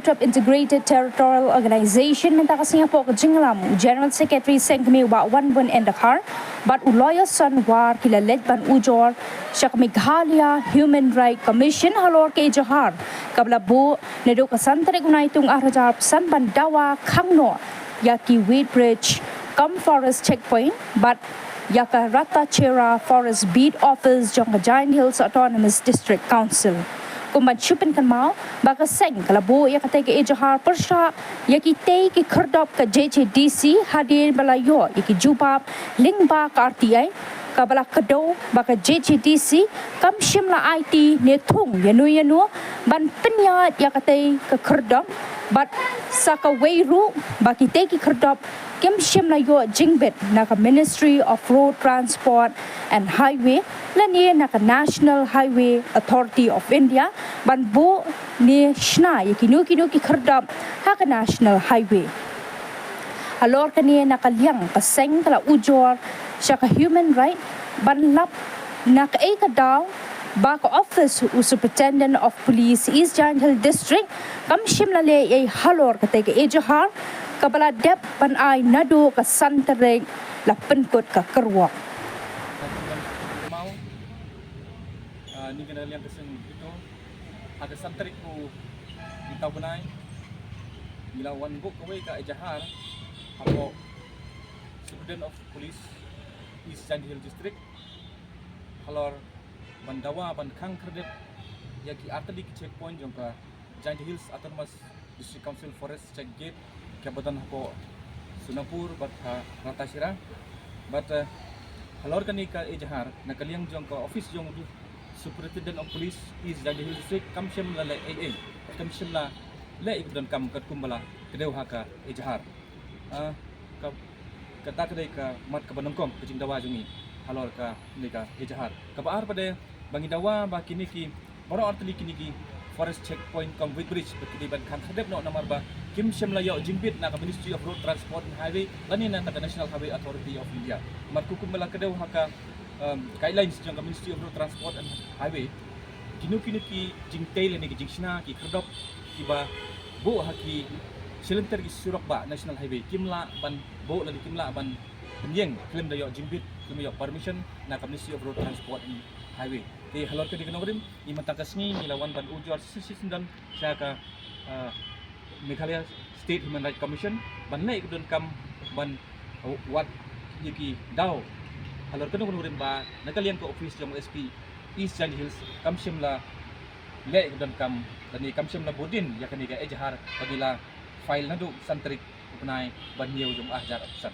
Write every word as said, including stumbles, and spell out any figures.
Integrated Territorial Organization mynta ka sngi hapoh ka jingïalam u General Secretary Seng Kmie u Bah Wanbun N Dkhar bad u Lawyer Sonwar ki la leit ban ujor sha ka Meghalaya Human Rights Commission halor ka ejahar kaba la buh naduh ka san tarik u Naitung ar hajar arphew san ban dawa khang noh ïa ki weighbridge cum forest checkpoint bad ïa ka Ratacherra Forest Beat Office jong ka Jaintia Hills Autonomous District Council. Kum ban shu pynkynmaw ba ka seng ka la buh ïa katei ka ejahar pyrshah ïa kitei ki khyrdop ka J J D C hadien ba la ïoh ïa ki jubab lyngba ka R T I kaba la kdew ba ka J J D C kam shym la aiti ne thung ïano ïano ban pynïaid ïa katei ka khyrdop bad sa kawei ruh ba kitei ki khyrdop kim shym la ïoh jingbit na ka Ministry of Road Transport and Highway lane na ka National Highway Authority of India ban buh ne shna ïa kino kino ki khyrdop ha ka National Highway. Halor kane na ka liang ka seng ka la ujor sha ka Human Rights ban lap na kaei ka daw ba ka office u Superintendent of Police East Jaintia Hills District kam shym la leh ei ei halor katei ka ejahar kaba la dep ban ai naduh ka san tarik la pynkut ka kyrwoh. Mau, ah, ni kena liang ka seng ito, ha ka san tarik u nta u bnai, ngi la wan buh kawei ka ejahar hapoh Superintendent of Police East Jaintia Hills District halor ban dawa ban khang khyrdep ïa ki artylli ki checkpoint jong ka Jaintia Hills Autonomous District Council Forest Check Gate kaba don hapoh Sonapur bad ha Ratacherra. Bad, eh, halor kane ka ejahar na ka liang jong ka office jong u Superintendent of Police East Jaintia Hills District kam shym la leh ei ei, kam shym la leh ïa ka donkam katkum ba la kdew ha ka ejahar. Ah, ka, kata ka dei ka mat kaba nyngkong ka jingdawa jong ngi halor kane ka ejahar. Kaba ar pat de ba ngi dawa ba kine ki baroh artylli kine ki forest checkpoint cum weighbridge ba ki dei ban khang khyrdep noh namar ba kim shym la ïoh jingbit na ka Ministry of Road Transport and Highway lane na ka National Highway Authority of India. Namar katkum ba la kdew ha ka, um, guidelines jong ka Ministry of Road Transport and Highway, kino kino ki jingtei lane ki jingshna ki khyrdop kiba buh ha ki shilynter ki surok ba National Highway kim lah ban buh lane kim lah ban pynïeng khlem da ïoh jingbit, khlem da ïoh permission na ka Ministry of Road Transport and Highway. Te halor kane ka nongrim, ngi mynta ka sngi ngi la wan ban ujor shisha shisyndon sha ka, ah, Meghalaya State Human Rights Commission ban leh ïa ka donkam ban, uh, wad ïa ki daw halor kane ka nongrim ba na ka liang ka office jong S P East Jaintia Hills kam shym la leh ïa ka donkam lane kam shym la buddien ïa kane ka ejahar ba ngi la file naduh san tarik u bnai ba hynñiew jong u ar hajar arphew san.